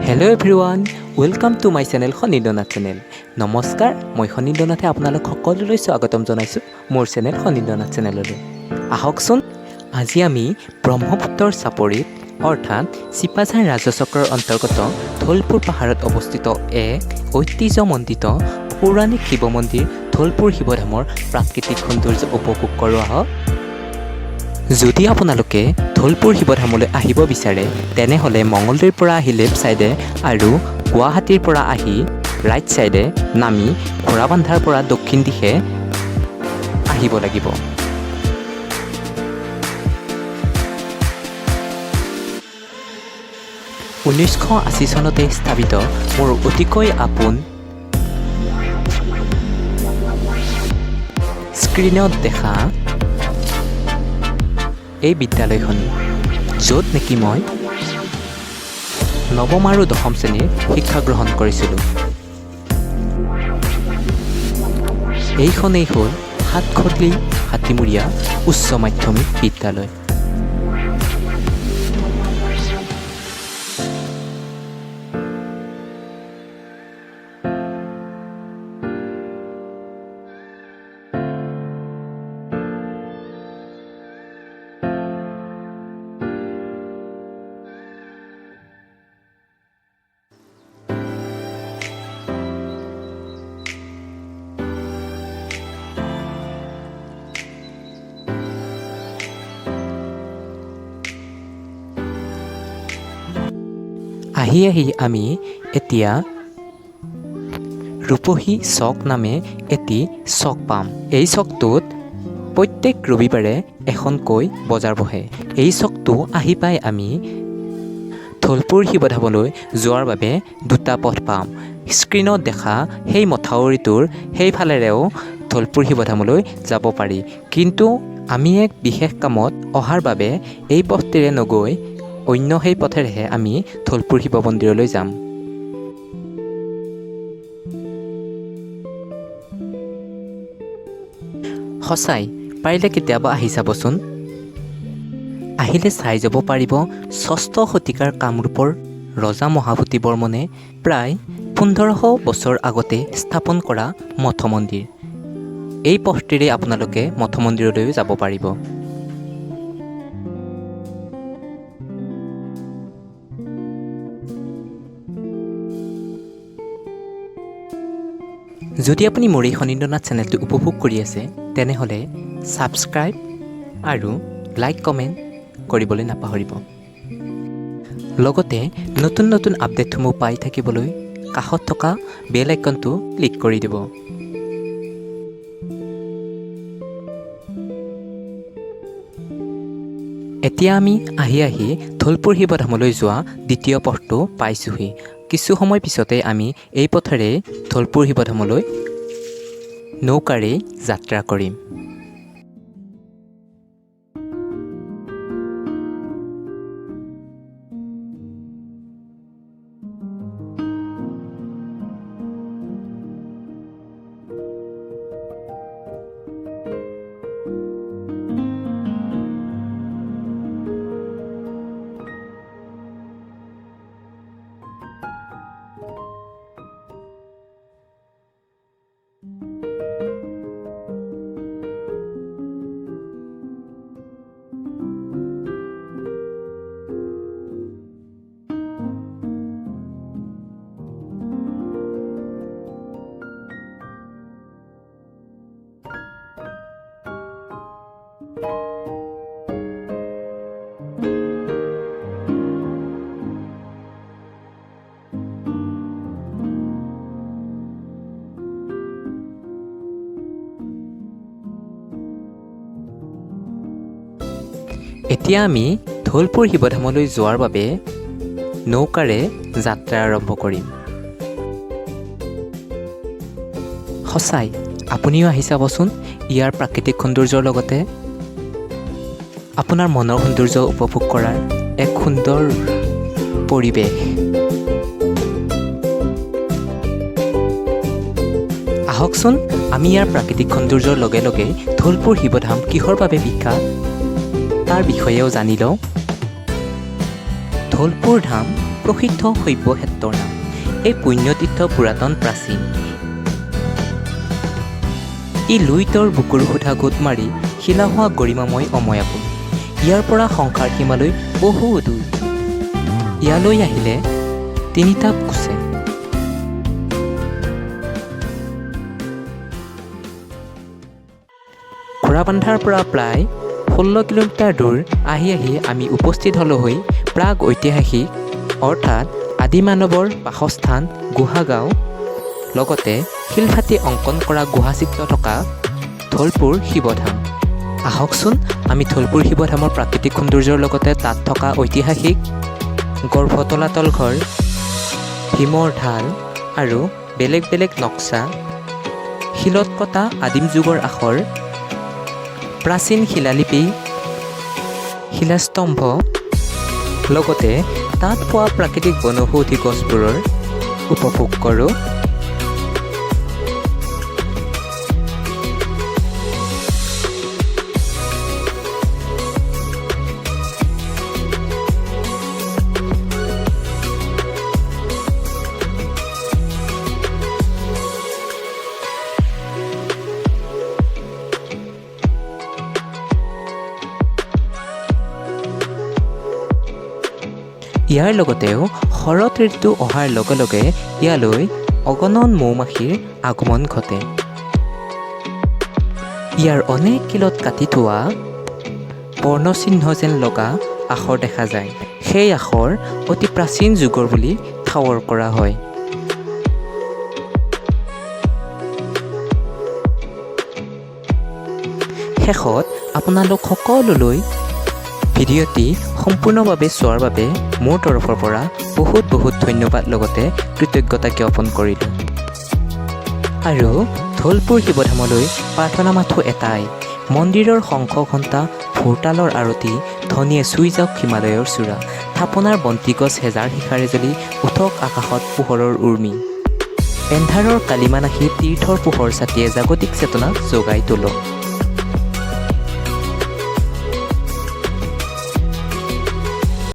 Hello everyone, welcome to my channel, Khanindranath channel. নমস্কাৰ, মই খনীন্দ্ৰনাথে আপোনালোক সকলোলৈ স্বাগতম জনাইছোঁ মোৰ চেনেল খনীন্দ্ৰনাথ চেনেললৈ। আহকচোন, আজি আমি ব্ৰহ্মপুত্ৰৰ চাপৰিত, অৰ্থাৎ চিপাঝাৰ ৰাজচক্ৰৰ অন্তৰ্গত ধলপুৰ পাহাৰত অৱস্থিত এক ঐতিহ্যমণ্ডিত পৌৰাণিক শিৱ মন্দিৰ ধলপুৰ শিৱধামৰ প্ৰাকৃতিক সৌন্দৰ্য উপভোগ কৰোঁ আহক। যদি আপোনালোকে ধলপুৰ শিৱধামলৈ আহিব বিচাৰে, তেনেহ'লে মঙলদৈৰ পৰা আহি লেফ্ট ছাইডে আৰু গুৱাহাটীৰ পৰা আহি ৰাইট ছাইডে নামি ঘোঁৰাবান্ধাৰ পৰা দক্ষিণ দিশে আহিব লাগিব। 1980 চনতে স্থাপিত মোৰ অতিকৈ আপোন স্ক্ৰীণত দেখা এই বিদ্যালয়খনি, য'ত নেকি মই নৱম আৰু দশম শ্ৰেণীৰ শিক্ষা গ্ৰহণ কৰিছিলোঁ। এইখনেই হ'ল সাতখলি হাতীমূৰীয়া উচ্চ মাধ্যমিক বিদ্যালয়। আহি আহি আমি এতিয়া ৰূপহী চক নামে এটি চক পাম। এই চকটোত প্ৰত্যেক ৰবিবাৰে এখনকৈ বজাৰ বহে। এই চকটো আহি পাই আমি ধলপুৰ শিৱধামলৈ যোৱাৰ বাবে দুটা পথ পাম। স্ক্ৰীণত দেখা সেই মথাউৰিটোৰ সেইফালেৰেও ধলপুৰ শিৱধামলৈ যাব পাৰি, কিন্তু আমি এক বিশেষ কামত অহাৰ বাবে এই পথটিৰে নগৈ অন্য সেই পথেৰেহে আমি ধলপুৰ শিৱ মন্দিৰলৈ যাম। সঁচাই পাৰিলে কেতিয়াবা আহি চাবচোন। আহিলে চাই যাব পাৰিব ষষ্ঠ শতিকাৰ কামৰূপৰ ৰজা মহাভূতি বৰ্মনে প্ৰায় 1500 বছৰ আগতে স্থাপন কৰা মঠ মন্দিৰ। এই পথটিৰে আপোনালোকে মঠ মন্দিৰলৈও যাব পাৰিব। যদি আপুনি মোৰ এই খনীন্দ্ৰনাথ চেনেলটো উপভোগ কৰি আছে, তেনেহ'লে ছাবস্ক্ৰাইব আৰু লাইক, কমেণ্ট কৰিবলৈ নাপাহৰিব। লগতে নতুন নতুন আপডেটসমূহ পাই থাকিবলৈ কাষত থকা বেল আইকনটো ক্লিক কৰি দিব। এতিয়া আমি আহি আহি ধলপুৰ শিৱধামলৈ যোৱা দ্বিতীয় পথটো পাইছোঁহি। কিছু সময় পিছতে আমি এই পথেৰে ধলপুৰ শিৱধামলৈ নৌকাৰেই যাত্ৰা কৰিম। এতিয়া আমি ধলপুৰ শিৱধামলৈ যোৱাৰ বাবে নৌকাৰে যাত্ৰা আৰম্ভ কৰিম। সঁচাই আপুনিও আহি চাবচোন। ইয়াৰ প্ৰাকৃতিক সৌন্দৰ্যৰ লগতে আপোনাৰ মনৰ সৌন্দৰ্য উপভোগ কৰাৰ এক সুন্দৰ পৰিৱেশ। আহকচোন, আমি ইয়াৰ প্ৰাকৃতিক সৌন্দৰ্যৰ লগে লগে ধলপুৰ শিৱধাম কিহৰ বাবে বিখ্যাত, তাৰ বিষয়েও জানি লওঁ। ধলপুৰ ধাম প্ৰসিদ্ধ শৈৱ ক্ষেত্ৰৰ নাম। এই পুণ্যতীৰ্থ পুৰাতন প্ৰাচীন। ই লুইতৰ বুকুৰ সুধা গোট মাৰি শিলা হোৱা গৰিমাময় অময়াপুৰ। ইয়াৰ পৰা সংসাৰ সীমালৈ বহু দূৰ। ইয়ালৈ আহিলে তিনিটা গুচে। ঘোঁৰাবান্ধাৰ পৰা প্ৰায় 16 কিলোমিটাৰ দূৰ আহি আহি আমি উপস্থিত হ'লোহি প্ৰাগ ঐতিহাসিক অৰ্থাৎ আদি মানৱৰ বাসস্থান গুহাগাঁও, লগতে শিলফাটি অংকন কৰা গুহাচিত্ৰ থকা ধলপুৰ শিৱধাম। আহকচোন আমি ধলপুৰ শিৱধামৰ প্ৰাকৃতিক সৌন্দৰ্যৰ লগতে তাত থকা ঐতিহাসিক গৰ্ভ তলাতল ঘৰ, ভীমৰ ঢাল আৰু বেলেগ বেলেগ নক্সা, শিলত কটা আদিম যুগৰ আখৰ, প্ৰাচীন শিলালিপি, শিলাস্তম্ভ, লগতে তাত পোৱা প্ৰাকৃতিক বনৌষধি গছবোৰৰ উপভোগ কৰোঁ। ইয়াৰ লগতেও শৰৎ ঋতু অহাৰ লগে লগে ইয়ালৈ অগণন মৌ মাখিৰ আগমন ঘটে। ইয়াৰ অনেক শিলত কাটি থোৱা বৰ্ণচিহ্ন যেন লগা আখৰ দেখা যায়। সেই আখৰ অতি প্ৰাচীন যুগৰ বুলি ঠাৱৰ কৰা হয়। শেষত আপোনালোক সকলোলৈ ভিডিঅ'টি সম্পূৰ্ণভাৱে চোৱাৰ বাবে মোৰ তৰফৰ পৰা বহুত বহুত ধন্যবাদ, লগতে কৃতজ্ঞতা জ্ঞাপন কৰিলোঁ। আৰু ধলপুৰ শিৱধামলৈ প্ৰাৰ্থনা মাথো এটাই, মন্দিৰৰ শংখ ঘণ্টা, ভোৰতালৰ আৰতি ধ্বনিয়ে চুই যাওক হিমালয়ৰ চূড়া, থাপনাৰ বন্তিগছ হেজাৰ শিখাৰে জ্বলি উঠক আকাশত পোহৰৰ উৰ্মি, এন্ধাৰৰ কালিমা নাশি তীৰ্থৰ পোহৰ ছাতিয়ে জাগতিক চেতনা জগাই তোলক।